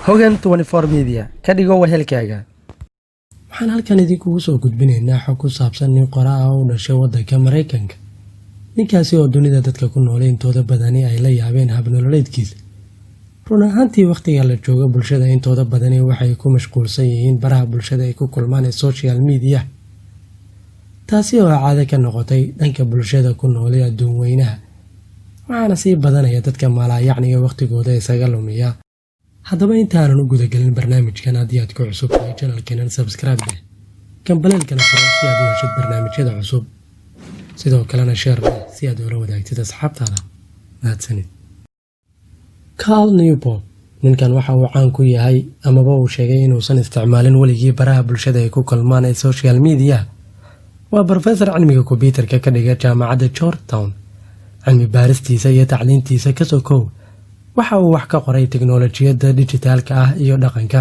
Hogan 24 Media ka dhigo wehelkaaga. Waxaan halkan idinkugu soo gudbinaynaa xog ku saabsan nin qoraa ah oo u dhashay waddanka Maraykanka, ninkaasi oo dunida dadka ku noolay intooda badani ay la yaabeen habnololeedkiisa. Run ahaantii, wakhtiga la joogo bulshada intooda badani waxay ku mashquulsan yihiin baraha bulshada ay ku kulmaan ee social media, taasi oo caado ka noqotay dhanka bulshada ku noolay adduun weynaha. Waxaana sii badanaya dadka maalaayacniga wakhtigooda isaga lumiya. Haddaba, intaanan u gudagelin barnaamijkan, haddii aad ku cusub tahay channelkeenan, subscribe leh, gambaleelkana furo si aad u heshid barnaamijyada cusub. Sidoo kalena share leh si aad ula wadaagtid asxaabtaada. Mahadsanid. Cal Newport, ninkan waxa uu caan ku yahay amaba uu sheegay inuusan isticmaalin weligii baraha bulshada ay ku kulmaan ee social media. Waa brofesor cilmiga kombyuutarka ka dhiga jaamacadda Georgetown. Cilmi baaristiisa iyo tacliintiisa ka sokow, waxa uu wax ka qoray teknolojiyadda dijitaalka ah iyo dhaqanka.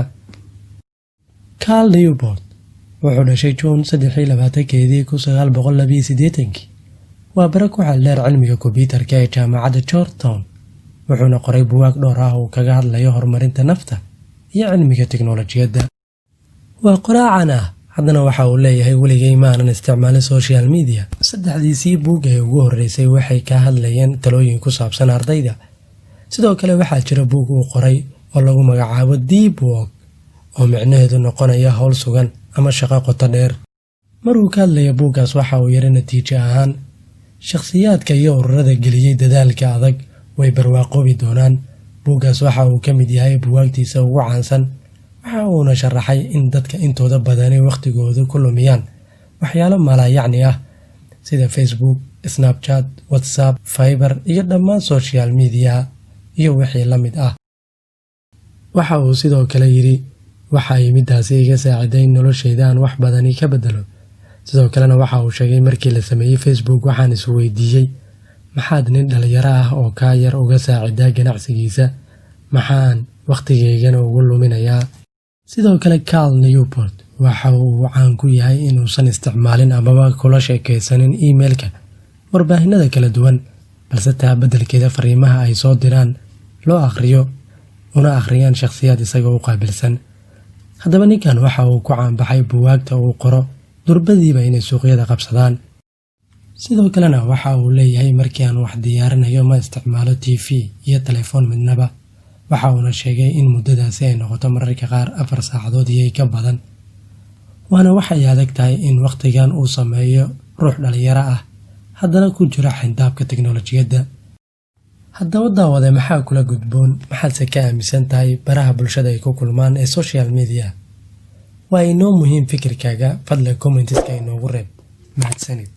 Cal Newport wuxuu dhashay Juun 23-keedii 1982-kii. Waa bare ku xeeldheer cilmiga kombyuutarka ee jaamacadda Georgetown, wuxuuna qoray buwaag dhowr ah oo kaga hadlayo horumarinta nafta iyo cilmiga teknolojiyadda. Waa qoraa caan ah, haddana waxa uu leeyahay: "Weligay maanan isticmaalin social media." Saddexdiisii buug ee ugu horreysay waxay ka hadlayeen talooyin ku saabsan ardayda. Sidoo kale waxaa jira buug uu qoray oo lagu magacaabo Deep Work, oo micnaheedu noqonaya howl sugan ama shaqo qoto dheer. Maruu ka hadlaya buuggaas, waxa uu yiri: "Natiijo ahaan, shakhsiyaadka iyo ururada geliyey dadaalka adag way barwaaqoobi doonaan." Buuggaas waxa uu ka mid yahay buwaagtiisa ugu caansan. Waxa uuna sharaxay in dadka intooda badani wakhtigooda ku lumiyaan waxyaalo maalaayacni ah sida Facebook, Snapchat, WhatsApp, Viber iyo dhammaan social media iyo wixii la mid ah. Waxa uu sidoo kale yidhi: "Waxa ay midaasi iga saaciday in noloshayda aan wax badani ka beddelo." Sidoo kalena waxa uu sheegay: "Markii la sameeyey Facebook, waxaan isweydiiyey, maxaad nin dhalinyaro ah oo kaa yar uga saacidaa ganacsigiisa? Maxaan wakhtigaygana ugu luminayaa?" Sidoo kale, Cal Newport waxa uu caan ku yahay inuusan isticmaalin amaba kula sheekaysanin emailka warbaahinada kala duwan, balse taa beddelkeeda fariimaha ay soo diraan loo akhriyo una akhriyaan shakhsiyaad isaga u qaabilsan. Haddaba, ninkan waxa uu ku caanbaxay buwaagta uu qoro durbadiiba inay suuqyada qabsadaan. Sidoo kalena waxa uu leeyahay: "Markii aan wax diyaarinayo, ma isticmaalo TV iyo telefoon midnaba." Waxa uuna sheegay in muddadaasi ay noqoto mararka qaar 4 saacadood iyo ka badan, waana waxay adag tahay in wakhtigan uu sameeyo ruux dhalinyaro ah, haddana ku jira xindaabka teknolojiyadda. Haddaba daawade, maxaa kula gudboon? Maxaadse ka aaminsan tahay baraha bulshada ay ku kulmaan ee social media? Waa inoo muhiim fikirkaaga. Fadlan commentiska inoogu reeb. Mahadsanid.